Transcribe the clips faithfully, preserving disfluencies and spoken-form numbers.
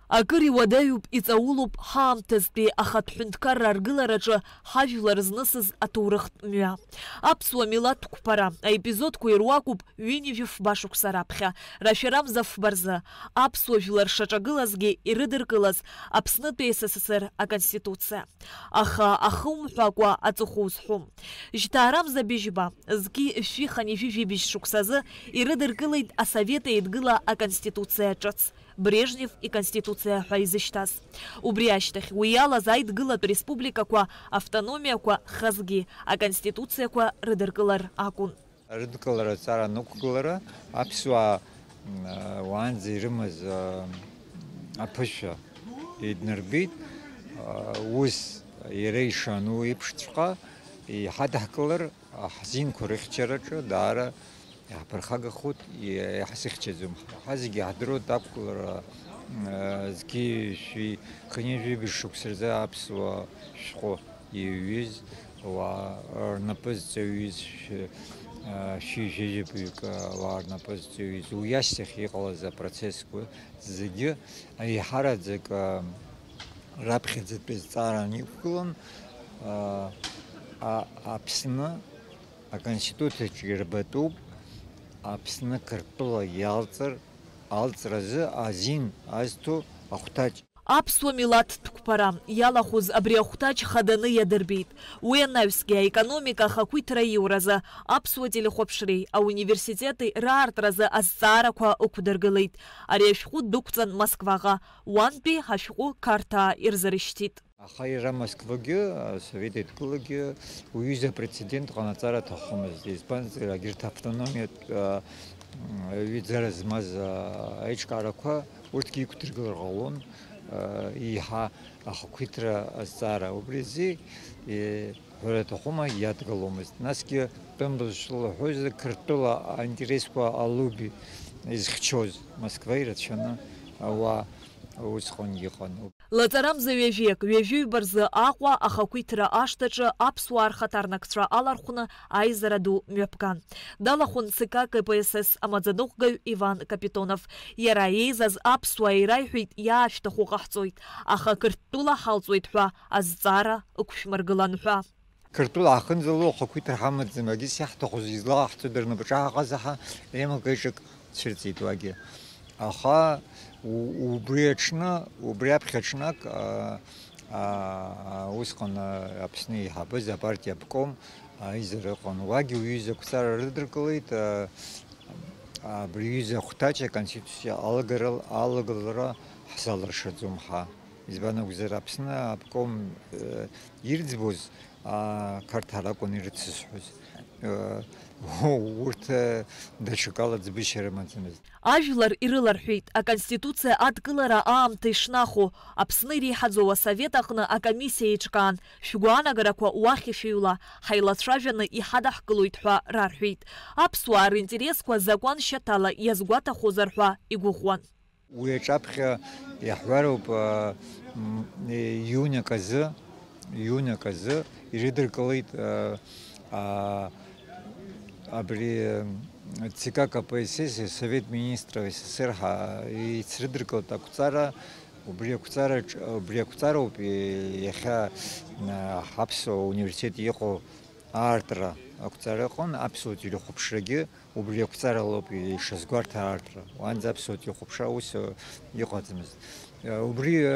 Акыр иуадаҩуп, иҵаулоуп ҳаамҭазтәи ахатә ҳәынҭқарра аргылараҿы ҳажәлар знысыз аҭоурыхтә мҩа. Аԥсуа милаҭ қәԥара аепизодқәа ируакуп ҩынҩажәи фба шықәса раԥхьа, рашәарамза фба рзы, аԥсуа жәлар шаҿагылазгьы ирыдыркылаз Аԥснытәи С С С Р аконституциа. Аха ахы умҳәакәа аҵыхәа узҳәом. Жьҭаарамза быжьба, зқьи жәшәи хынҩажәи жәибжь шықәсазы ирыдыркылеит Асовет Еидгыла аконституциа ҿыц. Брежнев иконституциа ҳәа изышьҭаз. Убри ашьҭахь уи иалаз аидгылатә республикақәа, автономиақәа хазгьы аконституциақәа рыдыркылар акәын. Рыдкылара аҵара анықәгылара аԥсуаа, м, уаанӡа ирымаз, а, аԥышәа еиднарбеит. А, ус иара ишану еиԥшҵәҟьа иҳадҳкылар, ҳзинқәа рыхьчараҿы даара иаҳԥырхагахоит, иа-, иаҳзыхьчаӡом. Ҳа зегьы иаҳдыруеит ақәгылара, э, зқьи жәшәи хынҩажәи жәибжь шықәса рзы аԥсуа шәҟәы иҩыз, ауаа рнапы зҵаҩыз шә-, э, шәи жәаҩык, э, ауаа рнапы зҵаҩыз, уи ашьҭахь иҟалаз апроцессқәа зегьы еиҳараӡак, э, раԥхьаӡатәи зҵааран иқәгылан, э, а-, Аԥсны Аконституциаҿы ирбатәуп Аԥсны Қырҭтәыла иалҵыр, алҵразы азин азҭо ахәҭаҷ. Аԥсуа милаҭтә қәԥара иалахәыз абри ахәҭаҷ хаданы иадырбеит. Уи анаҩсгьы аекономика ахақәиҭра аиуразы аԥсуа телехәаԥшреи ауниверситети раартразы азҵаарақәа ықәдыргылеит. Ари ашәҟәы дәықәҵан Москваҟа, уантәи ашәҟәы Қарҭаа ирзырышьҭит. Аха иара Москвагьы, Асовет Еидгылагьы уҩыза апрецедент ҟанаҵар аҭахымызт, избанзар, егьырҭ автономиатә, а, ҩыӡара змаз, а, аиҿкаарақәа урҭгьы иқәдыргылар ҟалон, а, еиҳа ахақәиҭра азҵаара. Убри азы, е, ҳәара аҭахума, иадгыломызт. Насгьы тәым бызшәала уҳәозар, Қырҭтәыла аинтересқәа алоби изхьчоз Москва ирацәаны ауаа усҟангьы иҟан. Лаҵарамза ҩажәиак, ҩажәиҩба рзы Аҟәа ахақәиҭра ашҭаҿы аԥсуаа рхаҭарнакцәа алархәны аизара ду мҩаԥган. Далахәын Ц К К П С С амаӡаныҟәгаҩ Иван Капитонов. Иара еизаз аԥсуаа ираиҳәеит иаашәҭаху ҟаҳҵоит, аха Қырҭтәыла ҳалҵуеит ҳәа азҵаара ықәшәмыргылан ҳәа. Қырҭтәыла ҳахынӡало ахақәиҭра ҳамаӡам, егьыс иаҳҭаху зегь злаҟаҳҵо дырнапаҿы ҳаҟаза ҳа еимакы-еиҿык цәырҵит уагьы. Аха у-, убри аҽны, убри аԥхьа ҽнак, а, а, усҟан, а, Аԥсны еиҳабыз апартиа обком аизара ыҟан. Уагьы уҩыза ақәҵара рыдыркылеит, а, абри аҩыза ахәҭаҷ аконституциа алагара, алагалара ҳзалыршаӡом ҳа. Избан акәзар, Аԥсны обком, э, ирӡбоз, а, Қарҭаа ракәын ирыцызҳәоз. Э, урҭ, э, даҽакала ӡбышьа рымаӡамызт. Ажәлар ирыларҳәеит, аконституциа адкылара аамҭа ишнахо, Аԥсны иреиҳаӡоу асовет аҟны акомиссиа еиҿкаан, шәгәаанагарақәа уахь ишәыҩла, ҳаилацәажәаны иҳадаҳкылоит ҳәа рарҳәеит. Аԥсуаа ринтересқәа закәан шьаҭала иазгәаҭахозар ҳәа игәыӷуан. Уи аҿаԥхьа иаҳҳәароуп, а, м, иуни аказы, иуни аказы ирыдыркылеит, а, а, абри, м, Ц К К П С С, Совет министров С С Р ҳа ицрыдыркылт ақәҵара, убри ақәҵараҿ, убри ақәҵароуп и-, иахьа, а, ҳаԥсуа университет иҟоу аартра ақәҵара ыҟан, аԥсуа телехәаԥшрагьы убри ақәҵаралоуп ишазгәарҭа аартра. Уаанӡа аԥсуа телехәаԥшра ус, э, иҟаӡамызт. Э, убри, э,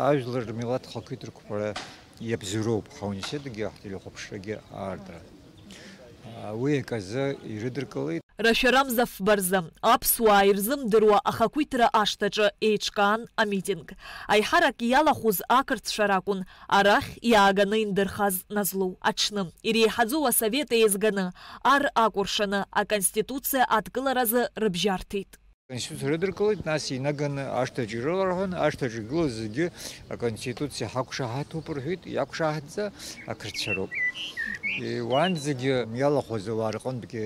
ажәлар рмилаҭ хақәиҭрақәа иабзоуроуп ҳауниверситетгьы ҳтелехәаԥшрагьы аартра. Э, уи аказы ирыдыркылеит. Рашәарамза фба рзы аԥсуаа ирзымдыруа ахақәиҭра ашҭаҿы еиҿкаан амитинг. Аиҳарак иалахәыз ақырҭцәа ракәын арахь иааганы индырхаз назлоу. Аҽны, иреиҳаӡоу асовет еизганы, ар акәыршаны, аконституциа адкыларазы рыбжьарҭеит. Аконституциа рыдыркылеит, нас инаганы ашҭаҿы ирыларҳәан, ашҭаҿы игылаз зегьы аконституциа ҳақәшаҳаҭуп рҳәеит, иақәшаҳаҭӡа ақырҭцәа роуп. Уан зегьы иалахәыз ауаа рҟынтәгьы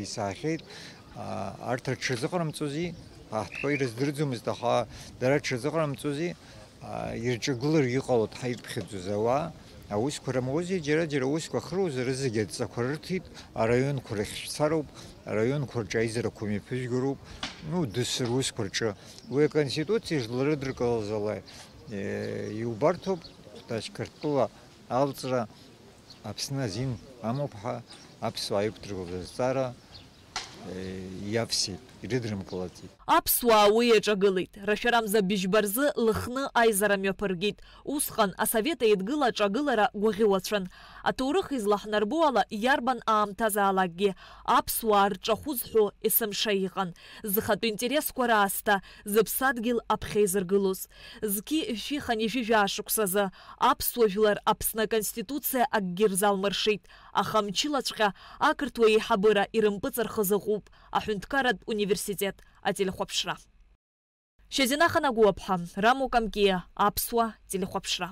исаахьеит. А, арҭ рҽазыҟарымҵози, ҳа ҳтәқәа ирыздырӡомызт, аха дара рҽазыҟарымҵози, а, ирҿагылар иҟалоит ҳаиԥхьаӡоз ауаа, Аусқәа рымоузеи, џьара-џьара аусқәа ахыруазар, зегьы адҵақәа рырҭеит, араионқәа рахь шәцароуп, араионқәа рҿы аизарақәа мҩаԥыжәгароуп, ну, дасу русқәа рҿы. Уи аконституциа жәлар рыдыркылаз ала, э, иубарҭоуп, Хәҭаҷ Қырҭтәыла алҵра Аԥсны азин амоуп ҳәа аԥсуаа иқәдыргылаз азҵаара, э, иавсит, ирыдрымкылаӡеит. Аԥсуаа уи иаҿагылеит. Рашәарамза быжьба рзы Лыхны аизара мҩаԥыргеит. Усҟан Асовет Еидгыла аҿагылара гәаӷьуацәан. Аҭоурых излаҳнарбо ала, иарбан аамҭазаалакгьы аԥсуаа рҿахәы зҳәо есымша иҟан. Зхатәы интересқәа раасҭа, зыԥсадгьыл аԥхьа изыргылоз. Зқьи жәшәи хынҩажәи жәаа шықәсазы аԥсуа жәлар Аԥсны Аконституциа акгьы рзалмыршеит, аха мчылаҵәҟьа ақырҭуа еиҳабыра ирымпыҵархыз ыҟоуп аҳәынҭқарратә университет ателехәаԥшра. Шьазина Ханагәыаԥҳа, Рамо Камкиа, Аԥсуа телехәаԥшра.